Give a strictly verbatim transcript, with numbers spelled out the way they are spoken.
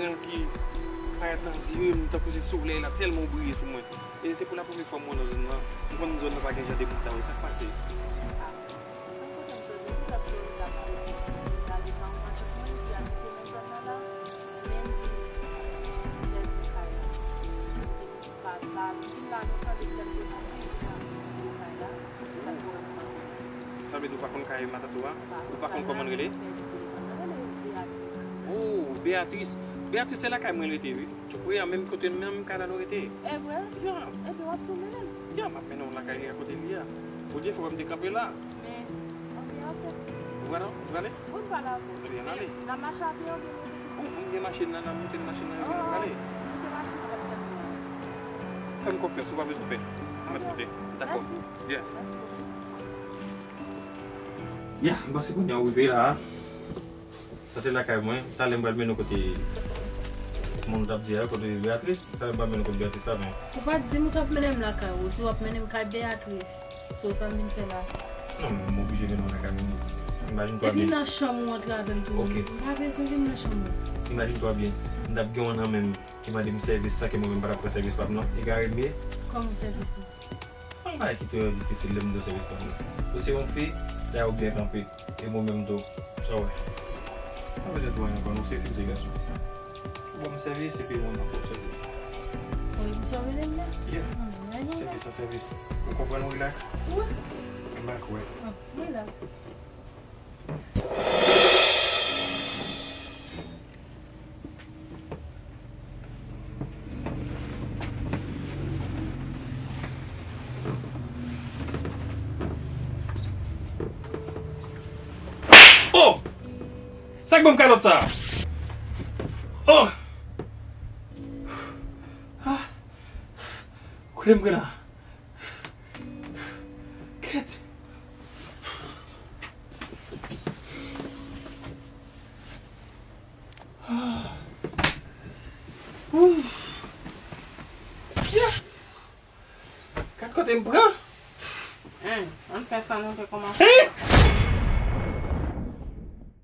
Ki parèt nan zye m tankou se solèy la, tèlman ou briye sou mwen. E se pou la premye fwa m wè w nan zòn nan. M konn zòn nan pa gen jan de moun sa yo. Sa k pase? Sa vle di ou pa konn kay matant ou a? Ou pa konn kòman l rele? Oh, Beatrice. Beatrice, se lakay mwen l rete, wi. Tou pre a, menm kote, menm kay la nou rete. E vre? Ya. Ebyen, w ap tou mennen m? Ya, m ap mennen w lakay li a kote li a. Ou di fò m te kanpe la. Men, anmye, ok. Ou prale? Ou prale? Wi, m prale avè w. Ebyen, n ale. N ap mache a pye oubyen nou... Ou, m gen machin nan, n ap monte nan machin nan, epi nou prale. Monte machin nan, pa t gen pwoblèm. Fè m konfyans, ou pa bezwen pè. M mèt monte. Dakò. Mèsi. Byen. Mèsi bokou. Ya, m panse kounye a ou rive la. Sa se lakay mwen. Talè m pral mennen w kote moun t ap di a, kote Beatrice. Talè m pral mennen w kote Beatrice la, men... Ou pa t di m ou t ap mennen m lakay ou, ou di w ap mennen m kay Beatrice. So, sa m vin fè la? Non, men m oblije mennen w lakay mwen. Imajine twa byen. Epi nan chanm ou antre avè m tou. Ok. M pa bezwen vin nan chanm ou. Imajine twa byen. M t ap gen yon nan men m ki mande m sèvis san ke mwen menm pa t ap pran sèvis pa m nan. Egare m ye. Kòman sèvis ou? Yon bagay ki trè difisil lè m di w sèvis pa m nan. Ou se yon fi, dayè ou byen kanpe. E mwen menm tou, sa w wè? Pa bezwen di anyen ankò, nou se fi, nou se gason. Ou ban m sèvis, epi mwen ban w sèvis. Wi, ou sòvele m la? Yeah. Ah, sèvis nan sèvis. Ou konprann, ou rilaks? Wi. Anba kou, wi. Ah, rilaks. Oh! Sa k ban m kalòt sa? Oh! Ah! Kote m pran la? Kèt! Ah! Ouf! Gad kote m pran. Hein, ann fè sa nou te kòmanse. Hein?